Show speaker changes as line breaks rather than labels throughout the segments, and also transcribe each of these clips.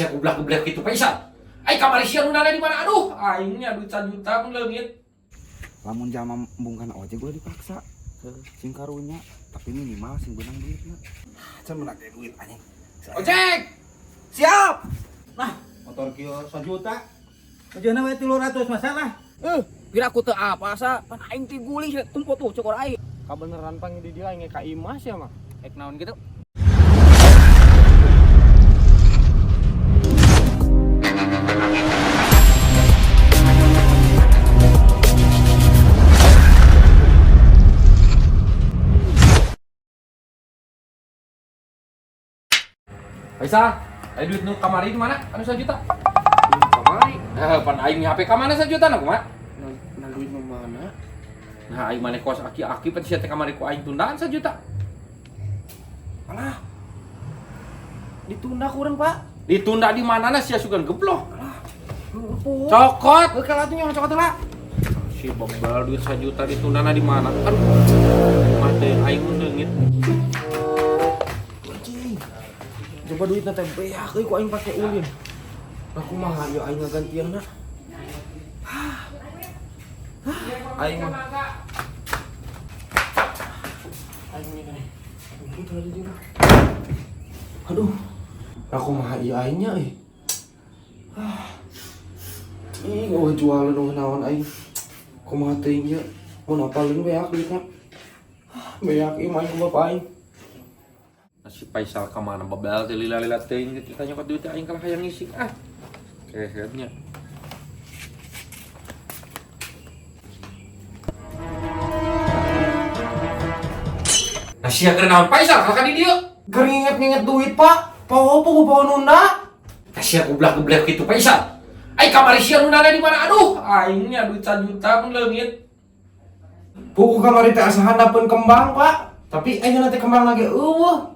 Sia goblak-goblak gitu Faisal. Ai kamari sia nu nana di mana? Aduh, aingnya duit sajuta mun leungit.
Lamun jalma embung kana ojek ulah dipaksa. Sing karunya, tapi minimal sing beunang duitna. Can meunang ge duit anjing.
Ojek.
Siap.
Nah, motor kieu 1 juta. Ujana we 300 masalah.
Pira aku teu apa asa pan aing ti guling sia tumpo tuh cokor aing.
Kabeneran pang di dia aing ka Imas ya mah.
Ek naon gitu.
Faisal, ai duit nu kamari di mana? Anu sajuta. Kamari. Eh, pan aing HP ka mana sajuta na kumaha?
Nah, duit nu mana?
Nah, aing maneh kos aki-aki pan sia teh kamari ku aing tundaan sajuta.
Alah. Ditunda kurang, Pak.
Ditunda di mana na sia sugan gebloh.
Lumpuh.
Cokot.
Heuh kalau atuh nyong cokot heula.
Si bebal duit sajuta ditunda na di mana? Aduh. Mah teh aing mun leungit.
Anjing. Coba duitna teh beak euy ku aing pake ulin. Lah kumaha ieu aing ngagantianna? Hah. Hah, aing mah. Aing ini kan. Rumput lagi juga. Aduh. Lah kumaha ieu aingnya euy. Ah. Ih, eueuh jualan eueuh naon aing. Kumaha teuing ieu? Mun apaleun beak duitna. Ah, beak ieu mah aing ku bapak aing.
Si Faisal ka mana bebal teh lila-lila teuing kita nyokot duit teh aing kalah hayang ngising ah. Kehetnya. Nah sia keur naon Faisal kalah ka di dieu.
Keur nginget-nginget duit, Pak. Poho poho poho nunda.
Nah sia goblak-goblak gitu Faisal. Ai kamari sia nu nana di mana? Aduh, aingnya duit sajuta mun leungit.
Puku kamari teh asa handapeun kembang, Pak. Tapi ayeuna teh kembang lagi eueuh.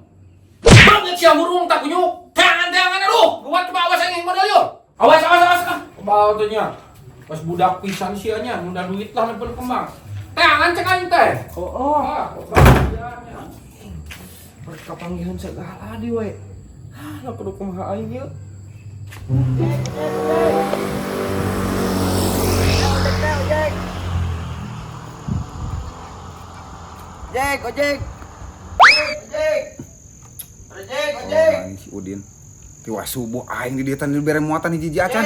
Banget sia hurung tak kunyuk. Tangan-tangan aduh, buat coba awas aing modal yo. Awas awas awas ah. Kebal teh nya. Pas budak pisan sia nya nunda duit lah nepen kembang. Tangan cek aing teh.
Oh, oh.
Ah,
Kapanggihan segala di we. Hah, lah kudu kumaha aing ieu.
Ojek, ojek. Ojek. Ojek, ojek.
Oh, anjing si Udin. Tiwa subuh aing di dieu teh dibere muatan hiji acan.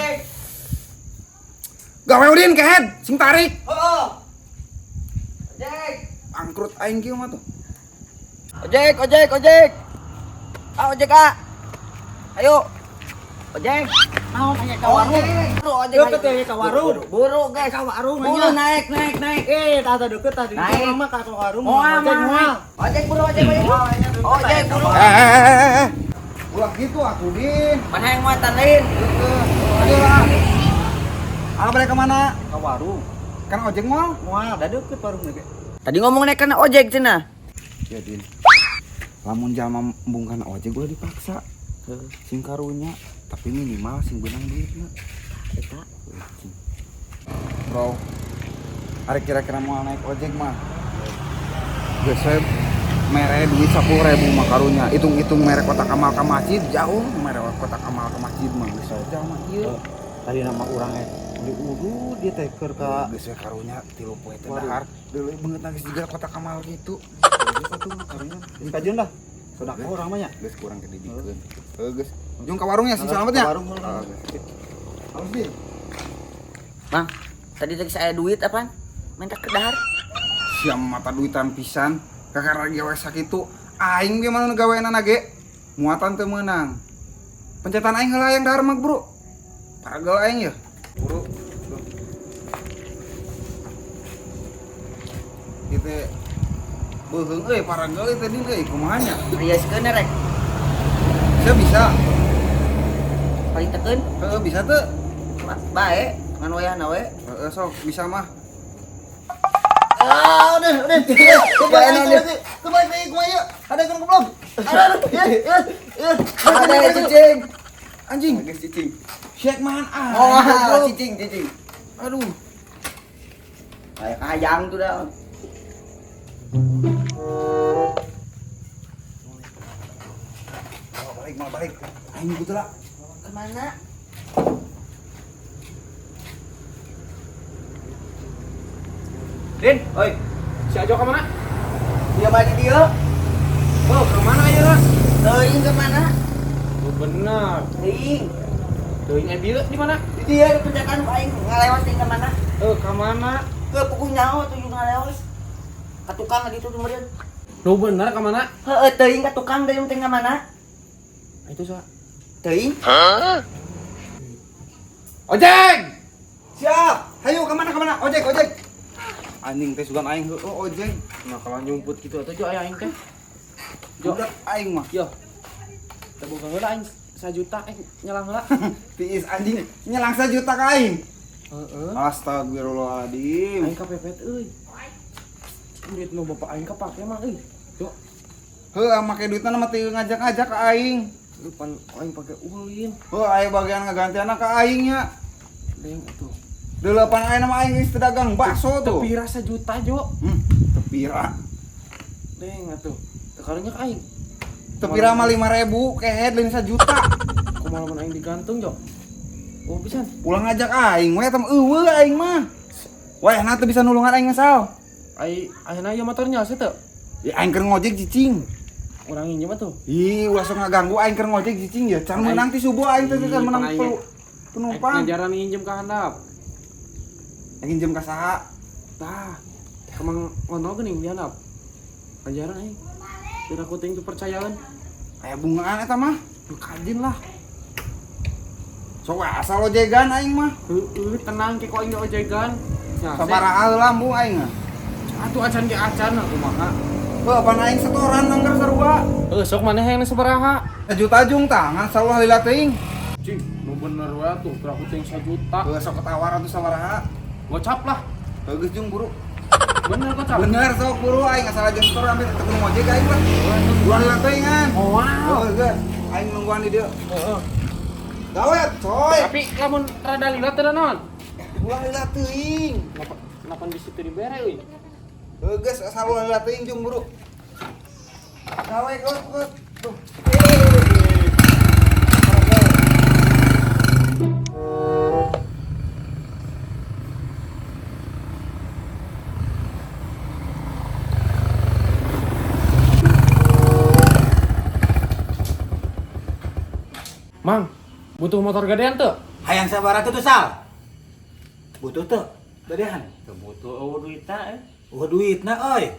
Gawe Udin kehed, sing tarik.
Heeh. Ojek.
Bangkrut aing kieu mah tuh.
Ojek, ojek, ojek. Ah, ojek ah. Ayo. Ojek. Naon aya ka warung. Buru ojek.
Deket ya ka warung.
Buru, guys.
Ka warung
Buru
anya.
naik, naik, naik.
Eh, tah tah deket tah di
Naik.
urang mah ka warung.
Moal,
Ojek moal.
Ojek buru, ojek, ojek. Ojek buru.
Eh. Ulah gitu atuh Din.
Mana yang muatan lain?
Heeh. Aduh lah. Ah, balik ke mana?
Ka warung.
Kan ojek moal.
Moal, da deket warung ge.
Tadi ngomong naik kana ojek cenah.
Ya Din. Lamun jalma embung kana ojek ulah dipaksa. Sing karunya, tapi minimal sing beunang duitna.
Eta.
Bro, ari kira-kira mau naik ojek mah. Geus we mere duit 10.000 mah karunya. Hitung-hitung mere kotak amal ka masjid jauh, mere kotak amal ka masjid mah geus we jalma ieu.
Tadi nama urang eh beli udud dia teh keur ka
Geus we karunya 3 poe teh
Waduh.
dahar. Deuleu beungeut geus jiga kotak amal gitu.
satu karunya. Geus kajeun lah. Sedekah urang mah nya.
Geus kurang kedidikeun. Heuh geus. Jung ka warungnya sing selamat ya.
Ka warung heula.
Heeh, geus. Halus Din.
Bang, tadi tadi saya duit apaan? Minta ke dahar.
Siam mata duitan pisan kakara gawe sakitu aing ge mana nu gaweanana ge muatan teu meunang pencetan aing heula yang dahar mah bro paragel aing ya bro ieu teh beuheung euy paragel ieu teh din euy kumaha nya
Riaskeun rek.
sia bisa
Paling teken.
heuh bisa teu
Bae, ngan wayahna we.
heuh sok bisa mah.
Ah, udah, udah. Coba aing coba aing kumaha ieu? Ada kan goblok. Aduh, ya, ya, ya.
Ada cicing.
Anjing geus cicing sia kumaha ah
Oh, cicing, cicing.
Aduh.
Kayak ayam tuh dah.
Mau balik, mau balik. Aing gitu lah.
Kemana?
Din,
Oi,
si Ajo ka mana?
Dia mah di dieu.
Oh, ka mana ayeuna?
Teuing ka mana?
Oh, bener.
Teuing.
Teuing aya bieu di mana?
Di dieu di penjagaan aing ngalewas teuing ka mana?
Eh, ka mana?
Ke puguh nyaho tuh ngalewas. Ka tukang di ditu meureun.
Lu bener ka mana?
Heeh, teuing ka tukang deui teh ka mana?
Itu sa.
Teuing.
Ojek!
Siap. Hayu ka mana ka mana? Ojek, ojek. Anjing teh sugan aing heueuh ojek.
Nah, kalau nyumput gitu atuh jo aya aing teh. Jo,
Budak aing mah.
yo. Teu boga heula aing 1 juta aing nyelang heula.
Tiis anjing nyelang 1 juta ka aing.
Heeh.
Astagfirullahaladzim.
Aing kapepet euy. Duit nu bapak aing kapake mah euy. Jo,
Heuh, make duitna mah teu ngajak-ngajak ka aing.
lu pan aing pake ulin.
Heuh, aya bagian ngagantianna ka aing nya.
Deng atuh.
Delapan aing nama aing geus teu dagang bakso tuh.
Tepira 1 juta jo.
Tepira.
Deng atuh. Teu karunya ka aing.
Tepira mah 5.000 kehed lain 1 juta.
Kumaha lamun aing digantung jo? Oh pisan.
Pulang ngajak aing we teh eueuh aing mah. Wah, teu bisa nulungan aing ngesal.
Ai ayeuna ieu motornya asa teu?
Ya aing keur ngojek cicing.
Urang nginjem atuh.
Ih, ulah sok ngaganggu aing keur ngojek cicing ya. Can meunang ti subuh aing teh can meunang penumpang.
Ngajaran nginjem ka handap.
Aing nginjem ka saha?
Tah, emang ngono geuning di handap. Ngajaran aing. Biar aku teh kepercayaan.
Aya bungaan eta mah.
Lu kajin lah.
Sok we asal ojegan aing mah.
Heeh, tenang ke kok aing ojegan. Nah,
Sabaraha heula embung aing mah.
Atuh acan ge acan kumaha.
Heuh, apaan aing setoran anggar sarua.
Heuh, sok maneh hayang sabaraha?
1 juta jung tah, ngan sarua lila teuing.
Cing, nu bener we atuh, keur aku teh 1 juta.
Heuh, sok ketawar atuh sabaraha.
Gocap lah.
Heuh, geus jung buru.
Bener gocap.
Bener sok buru aing asal aja setor ambil teu kudu ngojek aing lah. Dua lila teuing an.
Oh, wow.
Heuh, geus. Aing nungguan di dieu.
Heeh.
Gawet, coy.
Tapi lamun rada lila teh naon?
Ulah lila teuing.
Kenapa kenapa di situ dibere euy?
Heuh, geus asal ulah lila teuing jung buru. Gawe geus geus. Tuh.
Mang, butuh motor gedean tuh?
Hayang sabaraha tuh Sal? Butuh tuh, gedean.
Teu butuh eueuh duitna eh.
Oh duitna euy.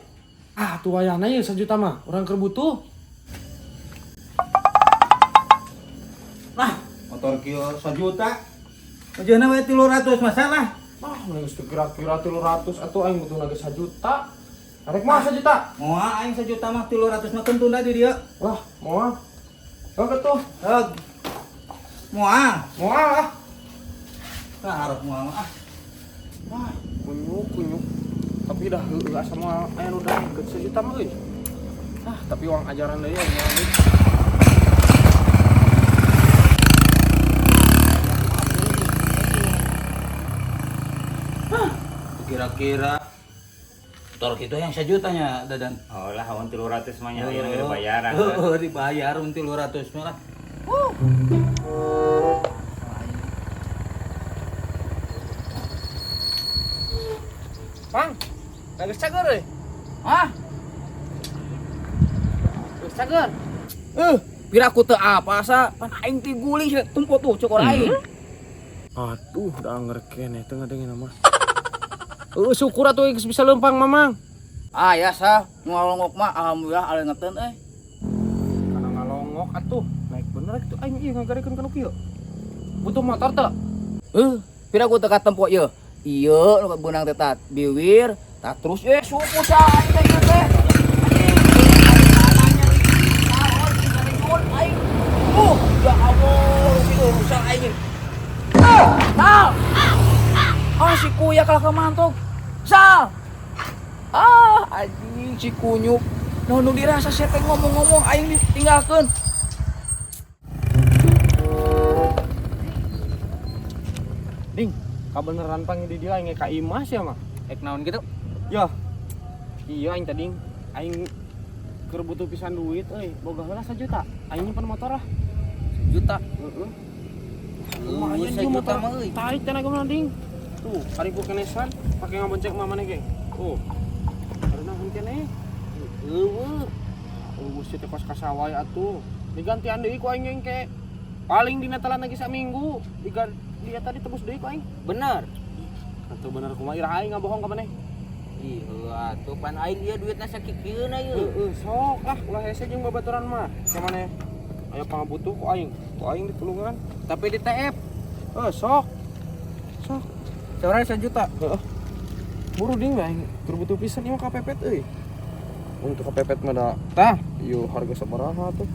Ah, tuh wayahna ye 1 juta mah. Urang keur butuh.
Nah, motor kieu 1 juta. Ojehna we 300 masalah.
Ah, mending geus kira-kira 300 atuh aing butuh ge 1 juta. Arek mah 1 juta.
Moal aing 1 juta mah 300 mah tentuna di dieu.
Wah, moal. Oke tuh.
Heuh. Moal.
Moal ah.
Tah harap moal mah ah.
Wah, kunyuk kunyuk. Tapi dah heueuh asa moal aya nu daekeun 1 juta mah euy. Ah, tapi uang ajaran deui aing moal deui.
Kira-kira motor kitu yang 1 jutanya Dadan.
Oh lah awan 300 mah nya ayeuna ge dibayaran.
Heeh, dibayar mun 300 mah lah.
Pang, geus cager euy.
Hah?
Geus cager.
Pira aku teu apa asa pan aing ti guling sia tempo tuh cokor aing.
Aduh, da anger keneh teu ngadengin mah. Heuh, syukur atuh geus bisa leumpang Mamang.
Ah ya sa, nu ngalongok mah alhamdulillah alengeteun euy.
Karena ngalongok atuh, naik bener kitu aing ieu ngagarekeun kana kieu. Butuh motor teu?
Pira aku teu katempo ieu. Ieu nu beunang teh tat biwir, tah terus suku sa aing teh ieu teh. Anjing, ya Allah, kitu rusak aing. Sal. Ah si kuya kalah kamantok. Sal. Ah, anjing si kunyuk. Nu nu dirasa sia teh ngomong-ngomong aing ditinggalkeun.
Ding, kabeneran pang di dieu aing ka imah sia mah.
Ek naon gitu?
Yo. Iya aing tadi aing keur butuh pisan duit euy, boga heula 1 juta. Aing nyimpen motor lah.
Juta.
Heeh. Gantian ieu
sajuta
motor
mah euy.
Tarik tenaga mana ding. Tuh, ari ku kenesan pake ngabonceng mama maneh geng. Tuh. Karena keneh. Eueuh. Eueuh sia teh kos kasawai atuh. Digantian deui ku aing geng ke. Paling dina telat lagi saminggu. Digan dia tadi tebus deui ku aing.
Bener.
Atuh bener kumaha ira aing ngabohong ka maneh.
Ih, heuh atuh pan aing ieu duitna sakikieuna ieu.
Heeh, sok lah ulah hese jeung babaturan mah. Ka maneh aya pangabutuh ku aing. Ku aing ditulungan.
Tapi di TF
Eh, sok. Sok.
seorang 1 juta.
Heeh. Buru ding aing tur butuh pisan ieu mah kapepet euy. Untuk kapepet mah da tah, ieu harga sabaraha tuh.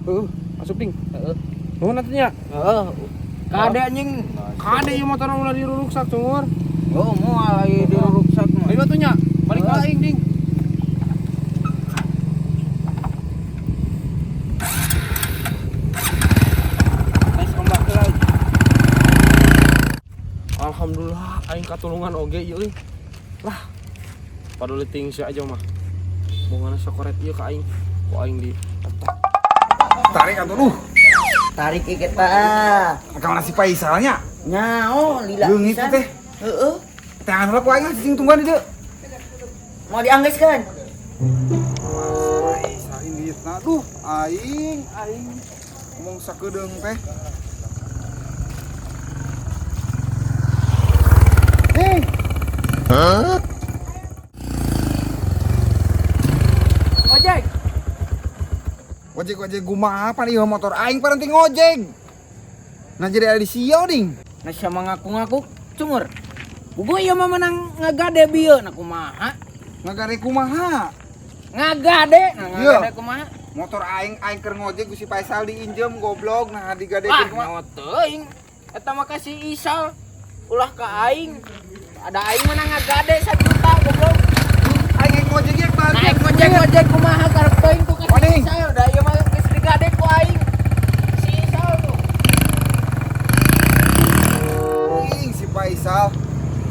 Heeh, asup ding.
Heeh.
Nuhun atuh nya.
Heeh. Kade anjing.
Kade ieu motor ulah diruruksak cungur.
Oh, moal ieu diruruksak mah.
Ayo atuh nya, balik ka aing ding.
Tes ombak heula.
Alhamdulillah aing katulungan oge ieu euy. Lah. Paduli ting sia aja mah. Bongana sakoret ieu ka aing. Ku aing di
Tarik atuh duh.
Tarik ieu kita.
Ka mana si Faisalnya?
Nyao lila
Leungit
pisan.
teh.
Heeh.
Tangan heula ku aing ah cicing tungguan di dieu.
Mau dianggeskeun.
Faisal ini duh aing aing ngomong sakedeung teh. Hei.
Ojek.
Ojek ojek kumaha pan ieu motor aing paranti ngojek. Nah jadi ada di sia ding.
Nah sama ngaku-ngaku cungur. Buku ieu mah menang ngagade bieu na kumaha?
Ngagare kumaha?
Ngagade, nah
Iya.
ngagade kumaha?
Motor aing aing keur ngojek ku si Faisal diinjem goblok nah
Ah,
digadekeun kumaha.
nyawa teuing. Eta mah ka si Isal. Ulah ka aing. Ada aing menang ngagade 1 juta goblok.
Aing yang ngojek ge balik.
Naik ngojek ngojek kumaha karep teuing tuh ka si
Waning.
Isal. Da ieu mah geus digade ku aing. Si Isal tuh.
Aing si Faisal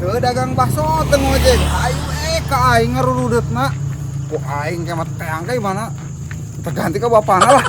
teu dagang bakso teu ngojek. Aing ka aing ngarurudetna. Ku aing kemat teang ka mana? Terganti ka bapana lah.